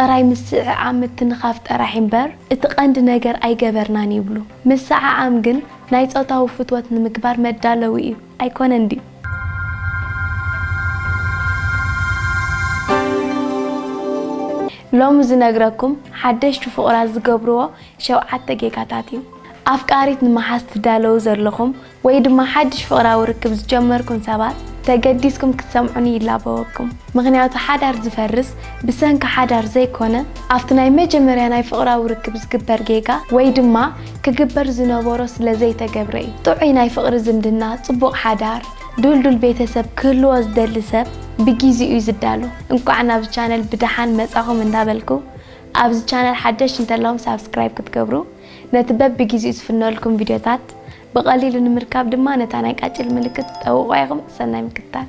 ጥራይ ምስዕዓም ምትንኻፍ ጥራሕ እምበር እቲ ቀንዲ ነገር ኣይገበርናን ይብሉ። ምስዓዓም ግን ናይ ጾታዊ ፍትወት ንምግባር መዳለዊ እዩ፣ ኣይኮነን ድዩ? ሎሚ ዝነግረኩም ሓደሽቲ ፍቑራት ዝገብርዎ ሸውዓተ ጌጋታት እዩ። ኣፍቃሪት ንምሓዝ ትዳለዉ ዘለኹም ወይ ድማ ሓድሽ ፍቕራዊ ርክብ ዝጀመርኩም ሰባት ተገዲስኩም ክትሰምዑኒ ይላበወኩም። ምኽንያቱ ሓዳር ዝፈርስ ብሰንኪ ሓዳር ዘይኮነ ኣብቲ ናይ መጀመርያ ናይ ፍቕራዊ ርክብ ዝግበር ጌጋ ወይ ድማ ክግበር ዝነበሮ ስለ ዘይተገብረ እዩ። ጥዑይ ናይ ፍቕሪ ዝምድና፣ ጽቡቕ ሓዳር፣ ዱልዱል ቤተሰብ ክህልዎ ዝደሊ ሰብ ብጊዜኡ እዩ ዝዳሎ። እንቋዕ ናብዚ ቻነል ብደሓን መጻኹም እንዳበልኩ ኣብዚ ቻነል ሓደሽ እንተለኹም ሳብስክራይብ ክትገብሩ ነቲ በብጊዜኡ ዝፍነወልኩም ቪድዮታት ብቐሊሉ ንምርካብ ድማ ነታ ናይ ቃጭል ምልክት ጠውቑዋ ኢኹም። ሰናይ ምክትታል።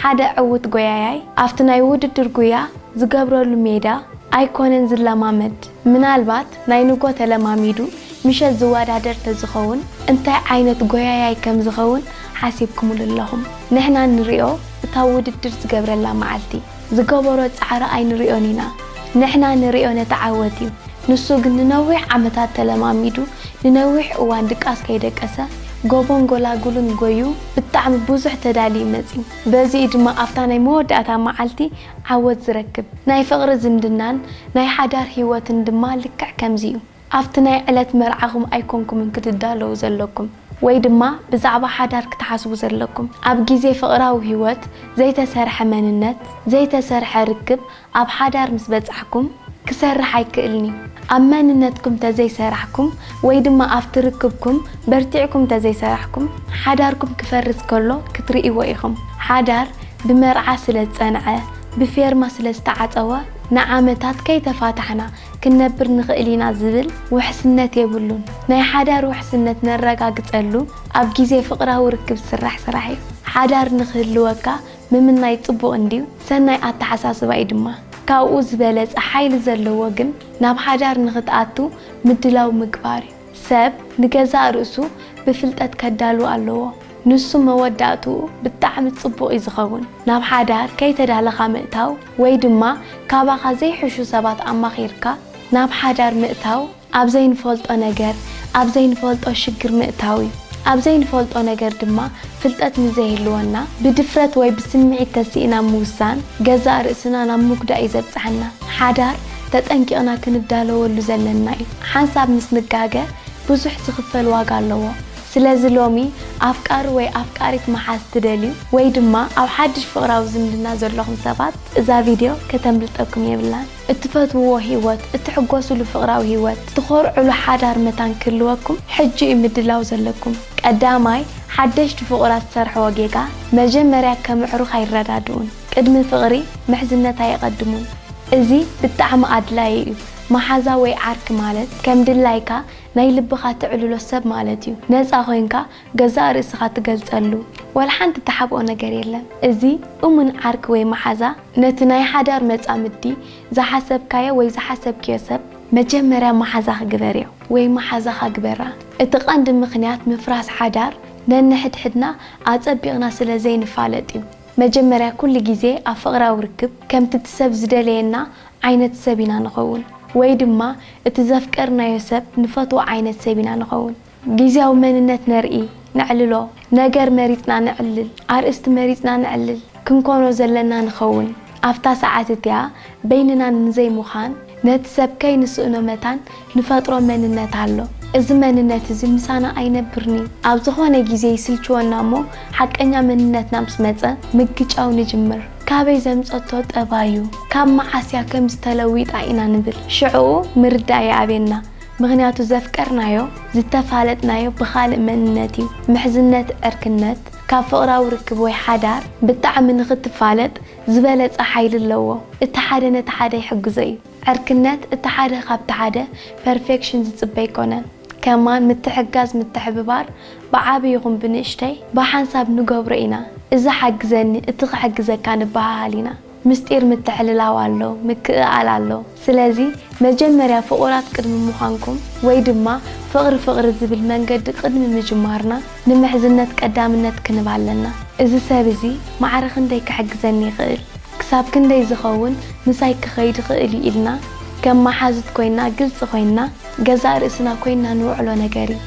ሓደ ዕዉት ጎያያይ ኣብቲ ናይ ውድድር ጉያ ዝገብረሉ ሜዳ ኣይኮነን ዝለማመድ። ምናልባት ናይ ንጎ ተለማሚዱ ምሸት ዝወዳደር ተዝኸውን እንታይ ዓይነት ጎያያይ ከም ዝኸውን ሓሲብኩምሉ ኣለኹም? ንሕና ንሪኦ እታ ውድድር ዝገብረላ መዓልቲ። ዝገበሮ ጻዕሪ ኣይንሪኦን ኢና። ንሕና ንሪኦ ነቲ ዓወት እዩ። ንሱ ግን ንነዊሕ ዓመታት ተለማሚዱ፣ ንነዊሕ እዋን ድቃስ ከይደቀሰ፣ ጎቦን ጎላጉልን ጎዩ ብጣዕሚ ብዙሕ ተዳልዩ መጺኡ። በዚኡ ድማ ኣብታ ናይ መወዳእታ መዓልቲ ዓወት ዝረክብ። ናይ ፍቕሪ ዝምድናን ናይ ሓዳር ህይወትን ድማ ልክዕ ከምዚ እዩ። ኣብቲ ናይ ዕለት መርዓኹም ኣይኮንኩምን ክትዳለዉ ዘለኩም፣ ወይ ድማ ብዛዕባ ሓዳር ክትሓስቡ ዘለኩም። ኣብ ግዜ ፍቕራዊ ህይወት ዘይተሰርሐ መንነት፣ ዘይተሰርሐ ርክብ ኣብ ሓዳር ምስ በጻሕኩም ክሰርሕ ኣይክእልን እዩ። ኣብ መንነትኩም ተዘይሰራሕኩም ወይ ድማ ኣብቲ ርክብኩም በርቲዕኩም ተዘይሰራሕኩም ሓዳርኩም ክፈርስ ከሎ ክትርእይዎ ኢኹም። ሓዳር ብመርዓ ስለ ዝጸንዐ፣ ብፌርማ ስለ ዝተዓጸወ ንዓመታት ከይተፋታሕና ክንነብር ንኽእል ኢና ዝብል ውሕስነት የብሉን። ናይ ሓዳር ውሕስነት ነረጋግጸሉ ኣብ ግዜ ፍቕራዊ ርክብ ዝስራሕ ስራሕ እዩ። ሓዳር ንኽህልወካ ምምናይ ጽቡቕ እንድዩ፣ ሰናይ ኣተሓሳስባ እዩ ድማ። ካብኡ ዝበለጸ ሓይሊ ዘለዎ ግን ናብ ሓዳር ንኽትኣቱ ምድላው ምግባር እዩ። ሰብ ንገዛእ ርእሱ ብፍልጠት ከዳሉ ኣለዎ። ንሱ መወዳእትኡ ብጣዕሚ ጽቡቕ እዩ ዝኸውን። ናብ ሓዳር ከይተዳለኻ ምእታው ወይ ድማ ካባኻ ዘይሕሹ ሰባት ኣማኺርካ ናብ ሓዳር ምእታው ኣብ ዘይንፈልጦ ነገር፣ ኣብ ዘይንፈልጦ ሽግር ምእታው እዩ። ኣብ ዘይንፈልጦ ነገር ድማ ፍልጠት ንዘይህልወና ብድፍረት ወይ ብስምዒት ተሲእና ምውሳን ገዛእ ርእስና ናብ ምጉዳእ እዩ ዘብጽሓና። ሓዳር ተጠንቂቕና ክንዳለወሉ ዘለና እዩ። ሓንሳብ ምስ ንጋገ ብዙሕ ዝኽፈል ዋጋ ኣለዎ። ስለዚ ሎሚ ኣፍቃሪ ወይ ኣፍቃሪት ምሓዝ ትደልዩ ወይ ድማ ኣብ ሓድሽ ፍቕራዊ ዝምድና ዘለኹም ሰባት እዛ ቪድዮ ከተምልጠኩም የብላን። እትፈትውዎ ህይወት፣ እትሕጎስሉ ፍቕራዊ ህይወት፣ ትኾርዕሉ ሓዳር መታን ክህልወኩም ሕጂ እዩ ምድላው ዘለኩም። ቀዳማይ፣ ሓደሽቲ ፍቑራት ዝሰርሕዎ ጌጋ መጀመርያ ከም ኣዕሩኽ ኣይረዳድኡን። ቅድሚ ፍቕሪ ምሕዝነት ኣየቐድሙን። እዚ ብጣዕሚ ኣድላዪ እዩ። መሓዛ ወይ ዓርኪ ማለት ከም ድላይካ ናይ ልብኻ ተዕልሎ ሰብ ማለት እዩ። ነጻ ኮይንካ ገዛእ ርእስኻ ትገልጸሉ ዋላ ሓንቲ ትሓብኦ ነገር የለን። እዚ እሙን ዓርኪ ወይ መሓዛ ነቲ ናይ ሓዳር መጻምዲ ዝሓሰብካዮ ወይ ዝሓሰብክዮ ሰብ መጀመርያ መሓዛኺ ግበርዮ ወይ መሓዛኻ ግበራ። እቲ ቀንዲ ምኽንያት ምፍራስ ሓዳር ነንሕድሕድና ኣጸቢቕና ስለ ዘይንፋለጥ እዩ። መጀመርያ ኩሉ ግዜ ኣብ ፍቕራዊ ርክብ ከምቲ እቲ ሰብ ዝደለየና ዓይነት ሰብ ኢና ንኸውን ወይ ድማ እቲ ዘፍቀርናዮ ሰብ ንፈትዎ ዓይነት ሰብ ኢና ንኸውን። ግዝያዊ መንነት ነርኢ፣ ነዕልሎ፣ ነገር መሪጽና ነዕልል፣ ኣርእስቲ መሪጽና ነዕልል፣ ክንኮኖ ዘለና ንኸውን። ኣብታ ሰዓት እቲኣ በይንና ንዘይምዃን ነቲ ሰብ ከይንስእኖ መታን ንፈጥሮ መንነት ኣሎ። እዚ መንነት እዚ ምሳና ኣይነብርን እዩ። ኣብ ዝኾነ ግዜ ይስልችወና እሞ ሓቀኛ መንነትና ምስ መጸ ምግጫው ንጅምር። ካበይ ዘምጸቶ ጠባዩ፣ ካብ መዓስ እያ ከምዚ ተለዊጣ ኢና ንብል። ሽዕኡ ምርዳእ ይኣብየና። ምኽንያቱ ዘፍቀርናዮ፣ ዝተፋለጥናዮ ብኻልእ መንነት እዩ። ምሕዝነት፣ ዕርክነት፣ ካብ ፍቕራዊ ርክብ ወይ ሓዳር ብጣዕሚ ንኽትፋለጥ ዝበለጸ ሓይሊ ኣለዎ። እቲ ሓደ ነቲ ሓደ ይሕግዞ እዩ። ዕርክነት እቲ ሓደ ካብቲ ሓደ ፐርፌክሽን ዝጽበ ኣይኮነን። ከማን ምትሕጋዝ፣ ምትሕብባር ብዓቢ ይኹን ብንእሽተይ ብሓንሳብ ንገብሮ ኢና። እዚ ሓግዘኒ፣ እቲ ክሕግዘካ ንበሃሃል ኢና። ምስጢር ምትሕልላው ኣሎ፣ ምክእኣል ኣሎ። ስለዚ መጀመርያ ፍቑራት ቅድሚ ምዃንኩም ወይ ድማ ፍቕሪ ፍቕሪ ዝብል መንገዲ ቅድሚ ምጅማርና ንምሕዝነት ቀዳምነት ክንህብ ኣለና። እዚ ሰብ እዚ ማዕረ ክንደይ ክሕግዘኒ ይኽእል? ክሳብ ክንደይ ዝኸውን ምሳይ ክኸይድ ይኽእል እዩ ኢልና ከም መሓዙት ኮይና ግልፂ ኮይና ገዛእ ርእስና ኮይና ንውዕሎ ነገር እዩ።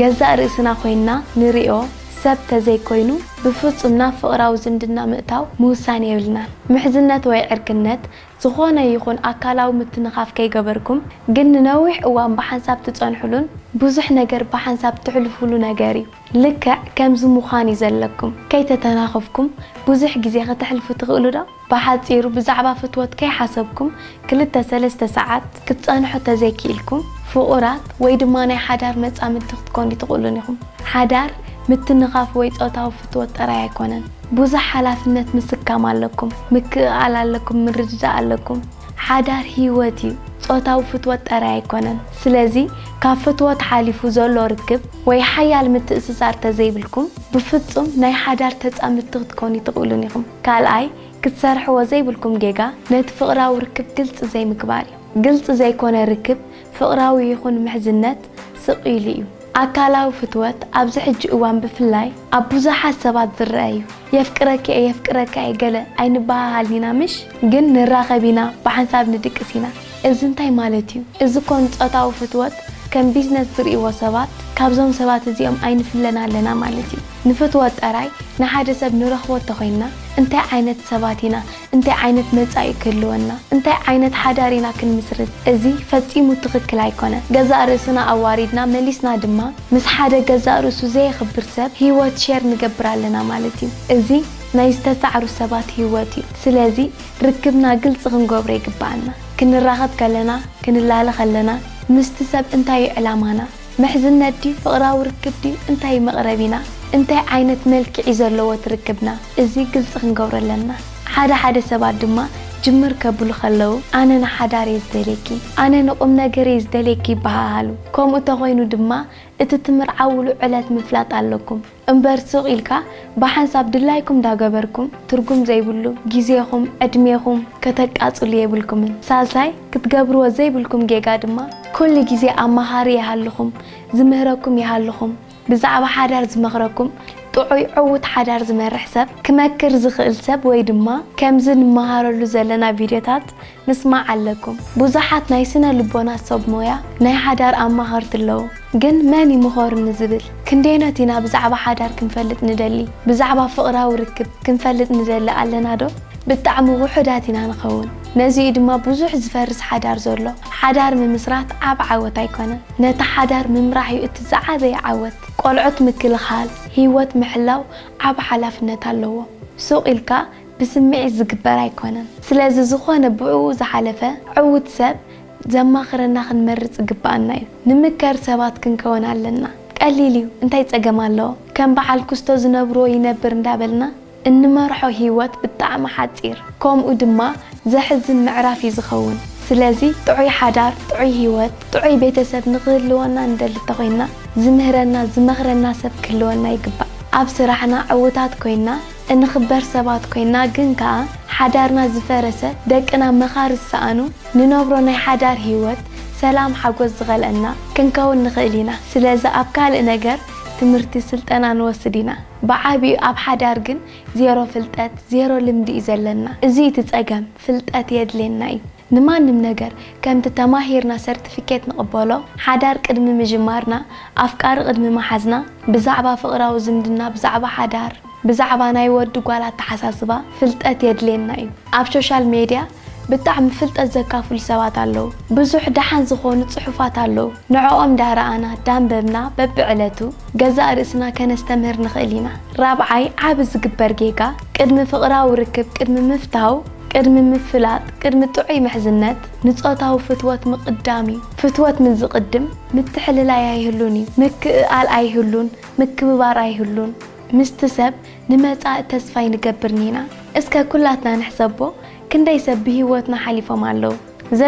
ገዛእ ርእስና ኮይና ንሪኦ ሰብ ተዘይኮይኑ ብፍፁም ናብ ፍቕራዊ ዝምድና ምእታው ምውሳን የብልናን። ምሕዝነት ወይ ዕርክነት ዝኾነ ይኹን ኣካላዊ ምትንኻፍ ከይገበርኩም ግን ንነዊሕ እዋን ብሓንሳብ ትፀንሕሉን ብዙሕ ነገር ብሓንሳብ ትሕልፉሉ ነገር እዩ። ልክዕ ከምዚ ምዃን እዩ ዘለኩም። ከይተተናኸፍኩም ብዙሕ ግዜ ከተሕልፉ ትኽእሉ ዶ? ብሓጺሩ ብዛዕባ ፍትወት ከይሓሰብኩም ክልተ ሰለስተ ሰዓት ክትጸንሑ ተዘይክኢልኩም ፍቑራት ወይ ድማ ናይ ሓዳር መጻምድቲ ክትኮኑ ትኽእሉን ኢኹም። ሓዳር ምትንኻፍ ወይ ጾታዊ ፍትወት ጥራይ ኣይኮነን። ብዙሕ ሓላፍነት ምስካም ኣለኩም፣ ምክእኣል ኣለኩም፣ ምርድዳእ ኣለኩም። ሓዳር ህይወት እዩ። ጾታዊ ፍትወት ጥራይ ኣይኮነን። ስለዚ ካብ ፍትወት ሓሊፉ ዘሎ ርክብ ወይ ሓያል ምትእስሳር ተዘይብልኩም ብፍጹም ናይ ሓዳር ተጻምድቲ ክትኮኑ ትኽእሉን ኢኹም። ካልኣይ ክትሰርሕዎ ዘይብልኩም ጌጋ ነቲ ፍቕራዊ ርክብ ግልጺ ዘይምግባር እዩ። ግልጺ ዘይኮነ ርክብ ፍቕራዊ ይኹን ምሕዝነት ስቕ ኢሉ እዩ። ኣካላዊ ፍትወት ኣብዚ ሕጂ እዋን ብፍላይ ኣብ ብዙሓት ሰባት ዝረአ እዩ። የፍቅረኪ እየ የፍቅረካ እየ ገለ ኣይንበሃሃልን ኢና ምሽ? ግን ንራኸብ ኢና፣ ብሓንሳብ ንድቅስ ኢና። እዚ እንታይ ማለት እዩ? እዚ እኮ ንጾታዊ ፍትወት ከም ቢዝነስ ዝርእይዎ ሰባት ካብዞም ሰባት እዚኦም ኣይንፍለን ኣለና ማለት እዩ። ንፍትወት ጥራይ ንሓደ ሰብ ንረኽቦ እንተኾይንና እንታይ ዓይነት ሰባት ኢና፣ እንታይ ዓይነት መጻኢ ክህልወና፣ እንታይ ዓይነት ሓዳር ኢና ክንምስርት? እዚ ፈጺሙ ትኽክል ኣይኮነን። ገዛእ ርእስና ኣዋሪድና መሊስና ድማ ምስ ሓደ ገዛእ ርእሱ ዘየኽብር ሰብ ህይወት ሼር ንገብር ኣለና ማለት እዩ። እዚ ናይ ዝተሳዕሩ ሰባት ህይወት እዩ። ስለዚ ርክብና ግልጺ ክንገብሮ ይግብኣና። ክንራኸብ ከለና፣ ክንላለ ከለና ምስቲ ሰብ እንታይ እዩ ዕላማና? ምሕዝነት ድዩ ፍቕራዊ ርክብ ድዩ እንታይ መቕረቢና? እንታይ ዓይነት መልክዕ እዩ ዘለዎ እቲ ርክብና? እዚ ግልጺ ክንገብሮ ኣለና። ሓደ ሓደ ሰባት ድማ ጅምር ከብሉ ከለዉ ኣነ ንሓዳር እየ ዝደልየኪ፣ ኣነ ንቁም ነገር እየ ዝደልየኪ ይበሃሃሉ። ከምኡ ተኾይኑ ድማ እቲ ትምርዓውሉ ዕለት ምፍላጥ ኣለኩም። እምበር ስቕ ኢልካ ብሓንሳብ ድላይኩም እንዳገበርኩም ትርጉም ዘይብሉ ግዜኹም ዕድሜኹም ከተቃጽሉ የብልኩምን። ሳልሳይ ክትገብርዎ ዘይብልኩም ጌጋ ድማ ኩሉ ግዜ ኣማኻሪ ይሃልኹም፣ ዝምህረኩም ይሃልኹም፣ ብዛዕባ ሓዳር ዝመኽረኩም ጥዑይ ዕዉት ሓዳር ዝመርሕ ሰብ፣ ክመክር ዝኽእል ሰብ ወይ ድማ ከምዚ ንመሃረሉ ዘለና ቪድዮታት ምስማዕ ኣለኩም። ብዙሓት ናይ ስነ ልቦና ሰብ ሞያ ናይ ሓዳር ኣማኸርቲ ኣለዉ። ግን መን ይምኸሩኒ ዝብል ክንደይኖት ኢና ብዛዕባ ሓዳር ክንፈልጥ ንደሊ? ብዛዕባ ፍቕራዊ ርክብ ክንፈልጥ ንደሊ ኣለና ዶ? ብጣዕሚ ውሑዳት ኢና ንኸውን። ነዚኡ ድማ ብዙሕ ዝፈርስ ሓዳር ዘሎ። ሓዳር ምምስራት ዓብ ዓወት ኣይኮነን። ነቲ ሓዳር ምምራሕ እዩ እቲ ዝዓበየ ዓወት። ቆልዑት ምክልኻል፣ ህይወት ምሕላው ዓብ ሓላፍነት ኣለዎ። ሱቕ ኢልካ ብስምዒት ዝግበር ኣይኮነን። ስለዚ ዝኾነ ብዕኡ ዝሓለፈ ዕዉት ሰብ ዘማኽረና ክንመርጽ ይግብኣና እዩ። ንምከር ሰባት ክንከውን ኣለና። ቀሊል እዩ፣ እንታይ ጸገም ኣለዎ? ከም በዓል ኩስቶ ዝነብርዎ ይነብር እንዳበልና እንመርሖ ህይወት ብጣዕሚ ሓጺር፣ ከምኡ ድማ ዘሕዝን ምዕራፍ እዩ ዝኸውን። ስለዚ ጥዑይ ሓዳር፣ ጥዑይ ህይወት፣ ጥዑይ ቤተሰብ ንኽህልወና እንደሊ እንተኾይንና ዝምህረና፣ ዝመኽረና ሰብ ክህልወና ይግባእ። ኣብ ስራሕና ዕዉታት ኮይንና እንኽበር ሰባት ኮይና ግን ከኣ ሓዳርና ዝፈረሰ፣ ደቅና መኻሪ ዝሰኣኑ፣ ንነብሮ ናይ ሓዳር ህይወት ሰላም ሓጎስ ዝኸልአና ክንከውን ንኽእል ኢና። ስለዚ ኣብ ካልእ ነገር ትምህርቲ ስልጠና ንወስድ ኢና። ብዓቢኡ ኣብ ሓዳር ግን ዜሮ ፍልጠት ዜሮ ልምዲ እዩ ዘለና። እዚ እቲ ጸገም፣ ፍልጠት የድልየና እዩ። ንማንም ነገር ከምቲ ተማሂርና ሰርቲፊኬት ንቕበሎ፣ ሓዳር ቅድሚ ምጅማርና፣ ኣፍቃሪ ቅድሚ መሓዝና፣ ብዛዕባ ፍቕራዊ ዝምድና፣ ብዛዕባ ሓዳር፣ ብዛዕባ ናይ ወዲ ጓል ኣተሓሳስባ ፍልጠት የድልየና እዩ። ኣብ ሶሻል ሜድያ ብጣዕሚ ፍልጠት ዘካፍሉ ሰባት ኣለዉ። ብዙሕ ደሓን ዝኾኑ ጽሑፋት ኣለዉ። ንዕኦም ዳረኣና ዳንበብና በብዕለቱ ገዛእ ርእስና ከነስተምህር ንኽእል ኢና። ራብዓይ ዓቢ ዝግበር ጌጋ ቅድሚ ፍቕራዊ ርክብ ቅድሚ ምፍታው ቅድሚ ምፍላጥ ቅድሚ ጥዑይ ምሕዝነት ንጾታዊ ፍትወት ምቕዳም እዩ። ፍትወት ምስ ዝቕድም ምትሕልላይ ኣይህሉን እዩ። ምክእኣል ኣይህሉን፣ ምክብባር ኣይህሉን። ምስቲ ሰብ ንመጻኢ ተስፋ ኣይንገብርን ኢና። እስከ ኩላትና ንሕሰቦ፣ ክንደይ ሰብ ብህይወትና ሓሊፎም ኣለዉ።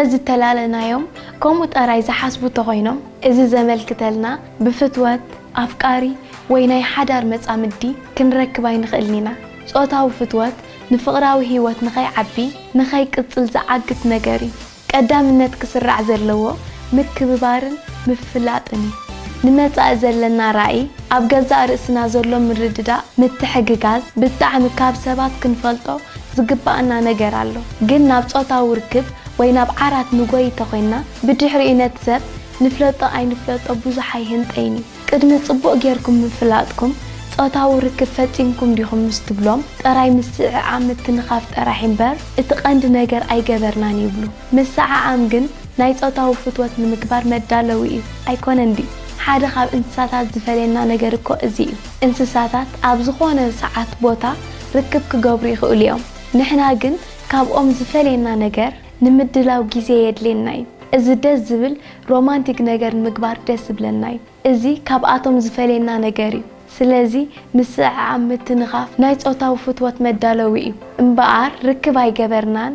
ዘዝተላለናዮም ከምኡ ጠራይ ዝሓስቡ ተኾይኖም፣ እዚ ዘመልክተልና ብፍትወት፣ ኣፍቃሪ ወይ ናይ ሓዳር መጻምዲ ክንረክብ ኣይንኽእልን ኢና። ጾታዊ ፍትወት ንፍቕራዊ ህይወት ንኸይዓቢ፣ ንኸይቅጽል ዝዓግት ነገር እዩ። ቀዳምነት ክስራዕ ዘለዎ ምክብባርን ምፍላጥን እዩ። ንመጻኢ ዘለና ራእይ፣ ኣብ ገዛእ ርእስና ዘሎ ምርድዳእ፣ ምትሕግጋዝ፣ ብጣዕሚ ካብ ሰባት ክንፈልጦ ዝግባኣና ነገር ኣሎ። ግን ናብ ጾታዊ ርክብ ወይ ናብ ዓራት ንጎይ ተኾይንና፣ ብድሕሪኡ ነቲ ሰብ ንፍለጦ ኣይንፍለጦ ብዙሕ ኣይህንጠይን እዩ። ቅድሚ ጽቡቕ ጌርኩም ምፍላጥኩም፣ ጾታዊ ርክብ ፈጺምኩም ዲኹም ምስ ትብሎም፣ ጥራይ ምስዕዓም ምትንኻፍ ጥራሕ እምበር፣ እቲ ቀንዲ ነገር ኣይገበርናን ይብሉ። ምስዕዓም ግን ናይ ጾታዊ ፍትወት ንምግባር መዳለዊ እዩ፣ ኣይኮነን ድዩ? ሓደ ካብ እንስሳታት ዝፈልየና ነገር እኮ እዚ እዩ። እንስሳታት ኣብ ዝኾነ ሰዓት ቦታ ርክብ ክገብሩ ይኽእሉ እዮም። ንሕና ግን ካብኦም ዝፈልየና ነገር ንምድላው ግዜ የድልየና እዩ። እዚ ደስ ዝብል ሮማንቲክ ነገር ንምግባር ደስ ዝብለና እዩ። እዚ ካብኣቶም ዝፈልየና ነገር እዩ። ስለዚ ምስዕዓም ምትንኻፍ ናይ ጾታዊ ፍትወት መዳለዊ እዩ። እምበኣር ርክብ ኣይገበርናን፣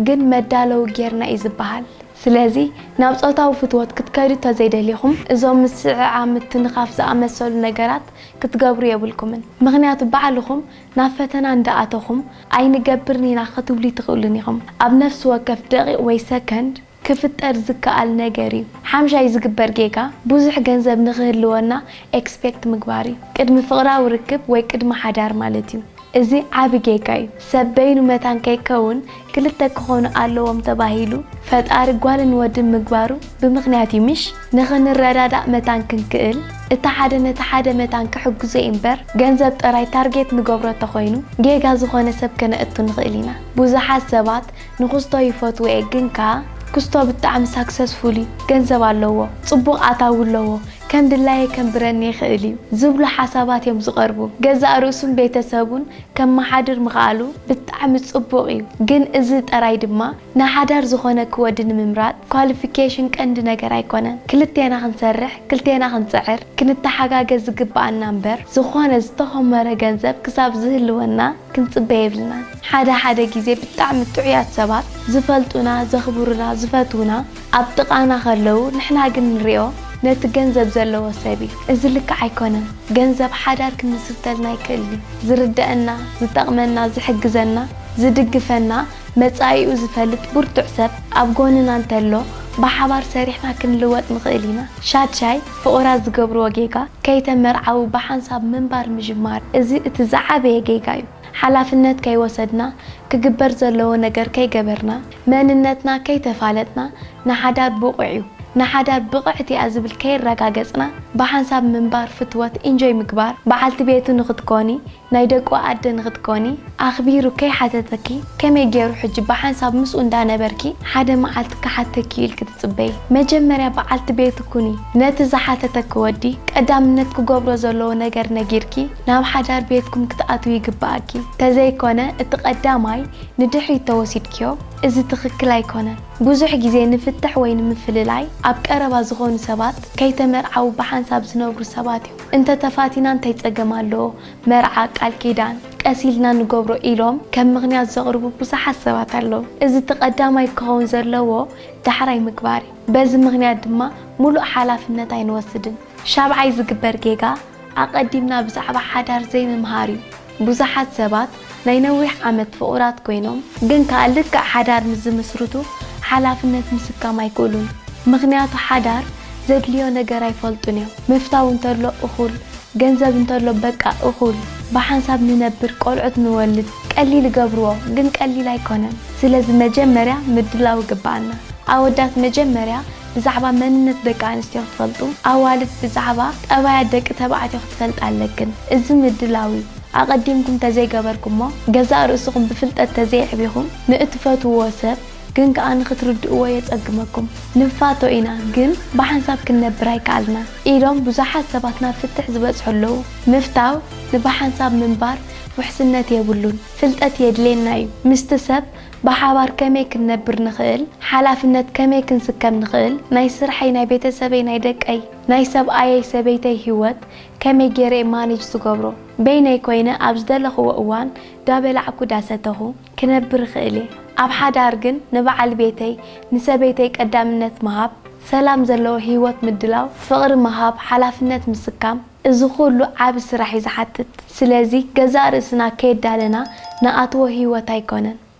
ግን መዳለዊ ጌርና እዩ ዝበሃል። ስለዚ ናብ ጾታዊ ፍትወት ክትከዱ ተዘይደሊኹም እዞም ምስዕዓም ምትንኻፍ ዝኣመሰሉ ነገራት ክትገብሩ የብልኩምን። ምኽንያቱ ባዕልኹም ናብ ፈተና እንዳኣተኹም ኣይንገብርን ኢና ክትብሉ ትኽእሉን ኢኹም። ኣብ ነፍሲ ወከፍ ደቂቕ ወይ ሰከንድ ክፍጠር ዝከኣል ነገር እዩ። ሓምሻይ ዝግበር ጌጋ ብዙሕ ገንዘብ ንኽህልወና ኤክስፔክት ምግባር እዩ። ቅድሚ ፍቕራዊ ርክብ ወይ ቅድሚ ሓዳር ማለት እዩ። እዚ ዓቢ ጌጋ እዩ። ሰብ በይኑ መታን ከይከውን ክልተ ክኾኑ ኣለዎም ተባሂሉ ፈጣሪ ጓልን ወድን ምግባሩ ብምኽንያት እዩ ምሽ? ንኽንረዳዳእ መታን ክንክእል፣ እቲ ሓደ ነቲ ሓደ መታን ክሕግዞ እዩ እምበር ገንዘብ ጥራይ ታርጌት ንገብሮ ተኾይኑ ጌጋ ዝኾነ ሰብ ከነእቱ ንኽእል ኢና። ብዙሓት ሰባት ንክስቶ ይፈትዎ እየ ግን ከኣ ክስቶ ብጣዕሚ ሳክሰስፉል እዩ፣ ገንዘብ ኣለዎ፣ ጽቡቕ ኣታዊ ኣለዎ፣ ከም ድላየ ከንብረኒ ይኽእል እዩ ዝብሉ ሓሳባት እዮም ዝቐርቡ። ገዛእ ርእሱን ቤተሰቡን ከመሓድር ምኽኣሉ ብጣዕሚ ጽቡቕ እዩ። ግን እዚ ጥራይ ድማ ንሓዳር ዝኾነ ክወዲ ንምምራጽ ኳሊፊኬሽን ቀንዲ ነገር ኣይኮነን። ክልቴና ክንሰርሕ፣ ክልቴና ክንጽዕር፣ ክንተሓጋገዝ ዝግብኣና እምበር ዝኾነ ዝተኾመረ ገንዘብ ክሳብ ዝህልወና ክንጽበ የብልናን። ሓደ ሓደ ግዜ ብጣዕሚ ጥዑያት ሰባት ዝፈልጡና፣ ዘኽብሩና፣ ዝፈትዉና ኣብ ጥቓና ከለዉ ንሕና ግን ንሪኦ ነቲ ገንዘብ ዘለዎ ሰብ እዩ። እዚ ልክዕ ኣይኮነን። ገንዘብ ሓዳር ክምስርተልና ይክእል እዩ። ዝርደአና፣ ዝጠቕመና፣ ዝሕግዘና፣ ዝድግፈና፣ መጻኢኡ ዝፈልጥ ብርቱዕ ሰብ ኣብ ጎንና እንተሎ ብሓባር ሰሪሕና ክንልወጥ ንኽእል ኢና። ሻድሻይ ፍቑራት ዝገብርዎ ጌጋ ከይተመርዓዉ ብሓንሳብ ምንባር ምጅማር። እዚ እቲ ዝዓበየ ጌጋ እዩ። ሓላፍነት ከይወሰድና ክግበር ዘለዎ ነገር ከይገበርና መንነትና ከይተፋለጥና ንሓዳር ብቑዕ እዩ ንሓዳር ብቕዕቲ እያ ዝብል ከየረጋገጽና ብሓንሳብ ምንባር ፍትወት ኢንጆይ ምግባር በዓልቲ ቤቱ ንኽትኮኒ ናይ ደቁ ኣደ ንኽትኮኒ ኣኽቢሩ ከይሓተተኪ ከመይ ገይሩ ሕጂ ብሓንሳብ ምስኡ እንዳነበርኪ ሓደ መዓልቲ ክሓተኪ ኢልኪ ትጽበይ? መጀመርያ በዓልቲ ቤቱ ኩኒ። ነቲ ዝሓተተኪ ወዲ ቀዳምነት ክገብሮ ዘለዎ ነገር ነጊርኪ ናብ ሓዳር ቤትኩም ክትኣትዊ ይግብኣኪ። ተዘይኮነ እቲ ቀዳማይ ንድሕሪት ተወሲድክዮ እዚ ትኽክል ኣይኮነን። ብዙሕ ግዜ ንፍትሕ ወይ ንምፍልላይ ኣብ ቀረባ ዝኾኑ ሰባት ከይተመርዓዉ ብሓንሳብ ዝነብሩ ሰባት እዮም። እንተተፋቲና እንታይ ጸገም ኣለዎ? መርዓ፣ ቃል ኪዳን፣ ቀስ ኢልና ንገብሮ ኢሎም ከም ምኽንያት ዘቕርቡ ብዙሓት ሰባት ኣለዉ። እዚ እቲ ቀዳማይ ክኸውን ዘለዎ ዳሕራይ ምግባር እዩ። በዚ ምኽንያት ድማ ሙሉእ ሓላፍነት ኣይንወስድን። ሻብዓይ ዝግበር ጌጋ ኣቐዲምና ብዛዕባ ሓዳር ዘይምምሃር እዩ። ብዙሓት ሰባት ናይ ነዊሕ ዓመት ፍቑራት ኮይኖም ግን ከኣ ልክዕ ሓዳር ምስ ዝምስርቱ ሓላፍነት ምስካም ኣይክእሉን። ምኽንያቱ ሓዳር ዘድልዮ ነገር ኣይፈልጡን እዮም። ምፍታው እንተሎ እኹል፣ ገንዘብ እንተሎ በቃ እኹል፣ ብሓንሳብ ንነብር፣ ቆልዑት ንወልድ፣ ቀሊል ይገብርዎ ግን ቀሊል ኣይኮነን። ስለዚ መጀመርያ ምድላው ይግብኣና። ኣወዳት መጀመርያ ብዛዕባ መንነት ደቂ ኣንስትዮ ክትፈልጡ፣ ኣዋልድ ብዛዕባ ጠባያት ደቂ ተባዕትዮ ክትፈልጣ ኣለክን። እዚ ምድላው እዩ። ኣቐዲምኩም ተዘይገበርኩሞ፣ ገዛእ ርእስኹም ብፍልጠት ተዘይዕቢኹም፣ ንእትፈትውዎ ሰብ ግን ከኣ ንኽትርድእዎ የጸግመኩም። ንፋቶ ኢና ግን ብሓንሳብ ክንነብር ኣይከኣልናን ኢሎም ብዙሓት ሰባት ናብ ፍትሕ ዝበጽሑ ኣለዉ። ምፍታው ንብሓንሳብ ምንባር ውሕስነት የብሉን። ፍልጠት የድልየና እዩ። ምስቲ ሰብ ብሓባር ከመይ ክንነብር ንኽእል፣ ሓላፍነት ከመይ ክንስከም ንኽእል፣ ናይ ስርሐይ፣ ናይ ቤተሰበይ፣ ናይ ደቀይ፣ ናይ ሰብኣየይ ሰበይተይ ህይወት ከመይ ገይረ እየ ማኔጅ ዝገብሮ፣ በይነይ ኮይነ ኣብ ዝደለኽዎ እዋን ዳበላዕኩ ዳሰተኹ ክነብር እኽእል እየ። ኣብ ሓዳር ግን ንበዓል ቤተይ ንሰበይተይ ቀዳምነት ምሃብ፣ ሰላም ዘለዎ ህይወት ምድላው፣ ፍቕሪ ምሃብ፣ ሓላፍነት ምስካም፣ እዚ ኩሉ ዓቢ ስራሕ እዩ ዝሓትት። ስለዚ ገዛእ ርእስና ከየዳለና ንኣትዎ ህይወት ኣይኮነን።